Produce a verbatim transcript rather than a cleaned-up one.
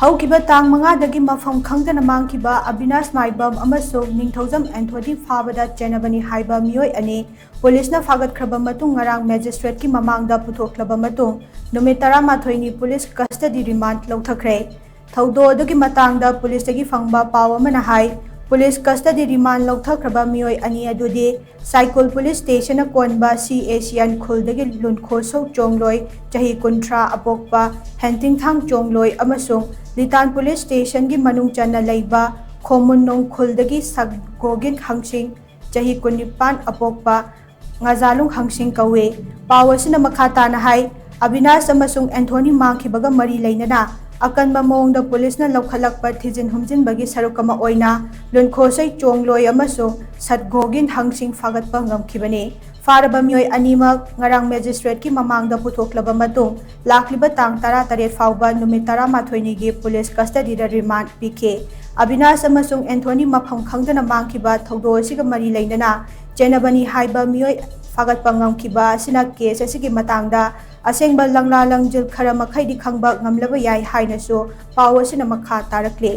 ꯍꯧꯈꯤꯕ ꯇꯥꯡ ꯃꯉꯥꯗꯒꯤ ꯃꯐꯝ ꯈꯪꯗꯅ ꯃꯥꯡꯈꯤꯕ ꯑꯕꯤꯅꯥꯁ ꯃꯥꯏꯕꯝ ꯑꯃꯁꯨꯡ ꯅꯤꯡꯊꯧꯖꯝ ꯑꯦꯟꯊꯣꯅꯤ ꯐꯥꯕꯗ ꯆꯦꯟꯅꯕꯅꯤ ꯍꯥꯏꯕ ꯃꯤꯑꯣꯏ ꯑꯅꯤ ꯄꯨꯂꯤꯁꯅ ꯐꯥꯒꯠꯈ꯭ꯔꯕ ꯃꯇꯨꯡ, ꯉꯔꯥꯡ ꯃꯦꯖꯤꯁꯇ꯭ꯔꯦꯠꯀꯤ ꯃꯃꯥꯡꯗ ꯄꯨꯊꯣꯛꯂꯕ ꯃꯇꯨꯡ, ꯅꯨꯃꯤꯠ ꯇꯔꯥꯃꯥꯊꯣꯏꯅꯤ ꯄꯨꯂꯤꯁ ꯀꯁꯇꯗꯤ ꯔꯤꯃꯥꯟꯗ ꯂꯧꯊꯈ꯭ꯔꯦ꯫ ꯊꯧꯗꯣꯛ ꯑꯗꯨꯒꯤ ꯃꯇꯥꯡꯗ ꯄꯨꯂꯤꯁꯇꯒꯤ ꯐꯪꯕ ꯄꯥꯎ ꯑꯃꯅ ꯍꯥꯏ, ꯄꯨꯂꯤꯁ ꯀꯁꯇꯗꯤ ꯔꯤꯃꯥꯟꯗ ꯂꯧꯊꯈ꯭ꯔꯕ ꯃꯤꯑꯣꯏ ꯑꯅꯤ ꯑꯗꯨꯗꯤ ꯁꯥꯏꯀꯨꯜ ꯄꯨꯂꯤꯁ ꯁ꯭ꯇꯦꯁꯟꯅ ꯀꯣꯟꯕ ꯁꯤ ꯑꯦ ꯁꯤꯌꯥꯟ ꯈꯨꯜꯗꯒꯤ ꯂꯨꯟꯈꯣꯁꯧ ꯆꯣꯡꯂꯣꯏ, ꯆꯍꯤ ꯀꯨꯟꯊ꯭ꯔꯥ, ꯑꯄꯣꯛꯄ ꯍꯦꯟꯇꯤꯡꯊꯥꯡ ꯆꯣꯡꯂꯣꯏ, ꯑꯃꯁꯨꯡ ꯂꯤꯇꯥꯟ ꯄꯨꯂꯤꯁ ꯁ꯭ꯇꯦꯁꯟꯒꯤ ꯃꯅꯨꯡ ꯆꯟꯅ ꯂꯩꯕ ꯈꯣꯃꯨꯟꯅꯣꯡ ꯈꯨꯜꯗꯒꯤ ꯁꯛꯒꯣꯒꯤꯟ ꯍꯪꯁꯤꯡ, ꯆꯍꯤ ꯀꯨꯟꯅꯤꯄꯥꯟ, ꯑꯄꯣꯛꯄ ꯉꯥꯖꯥꯂꯨꯡ ꯍꯪꯁꯤꯡ ꯀꯧꯏ꯫ ꯄꯥꯎ ꯑꯁꯤꯅ ꯃꯈꯥ ꯇꯥꯅ ꯍꯥꯏ, ꯑꯕꯤꯅꯥꯁ ꯑꯃꯁꯨꯡ ꯑꯦꯟꯊꯣꯅꯤ ꯃꯥꯡꯈꯤꯕꯒ ꯃꯔꯤ ꯂꯩꯅꯅ ꯑꯀꯟꯕ ꯃꯑꯣꯡꯗ ꯄꯨꯂꯤꯁꯅ ꯂꯧꯈꯠꯂꯛꯄ ꯊꯤꯖꯤꯟ ꯍꯨꯝꯖꯤꯟꯕꯒꯤ ꯁꯔꯨꯛ ꯑꯃ ꯑꯣꯏꯅ ꯂꯨꯟꯈꯣꯁꯩ ꯆꯣꯡꯂꯣꯏ ꯑꯃꯁꯨꯡ ꯁꯠꯒꯣꯒꯤꯟ ꯍꯪꯁꯤꯡ ꯐꯥꯒꯠꯄ ꯉꯝꯈꯤꯕꯅꯤ꯫ ꯐꯥꯔꯕ ꯃꯤꯑꯣꯏ ꯑꯅꯤꯃꯛ ꯉꯔꯥꯡ ꯃꯦꯖꯤꯁꯇ꯭ꯔꯦꯠꯀꯤ ꯃꯃꯥꯡꯗ ꯄꯨꯊꯣꯛꯂꯕ ꯃꯇꯨꯡ, ꯂꯥꯛꯂꯤꯕ ꯇꯥꯡ ꯇꯔꯥꯇꯔꯦꯠ ꯐꯥꯎꯕ ꯅꯨꯃꯤꯠ ꯇꯔꯥꯃꯥꯊꯣꯏꯅꯤꯒꯤ ꯄꯨꯂꯤꯁ ꯀꯁꯇꯗꯤꯗ ꯔꯤꯃꯥꯟꯗ ꯄꯤꯈꯤ꯫ ꯑꯕꯤꯅꯥꯁ ꯑꯃꯁꯨꯡ ꯑꯦꯟꯊꯣꯅꯤ ꯃꯐꯝ ꯈꯪꯗꯅ ꯃꯥꯡꯈꯤꯕ ꯊꯧꯗꯣꯛ ꯑꯁꯤꯒ ꯃꯔꯤ ꯂꯩꯅꯅ ꯆꯦꯟꯅꯕꯅꯤ ꯍꯥꯏꯕ ꯃꯤꯑꯣꯏ ꯐꯥꯒꯠꯄ ꯉꯝꯈꯤꯕ ꯑꯁꯤꯅ ꯀꯦꯁ ꯑꯁꯤꯒꯤ ꯃꯇꯥꯡꯗ ꯑꯁꯦꯡꯕ ꯂꯪꯂꯥ ꯂꯪꯖꯤꯜ ꯈꯔ ꯃꯈꯩꯗꯤ ꯈꯪꯕ ꯉꯝꯂꯕ ꯌꯥꯏ ꯍꯥꯏꯅꯁꯨ ꯄꯥꯎ ꯑꯁꯤꯅ ꯃꯈꯥ ꯇꯥꯔꯛꯂꯤ꯫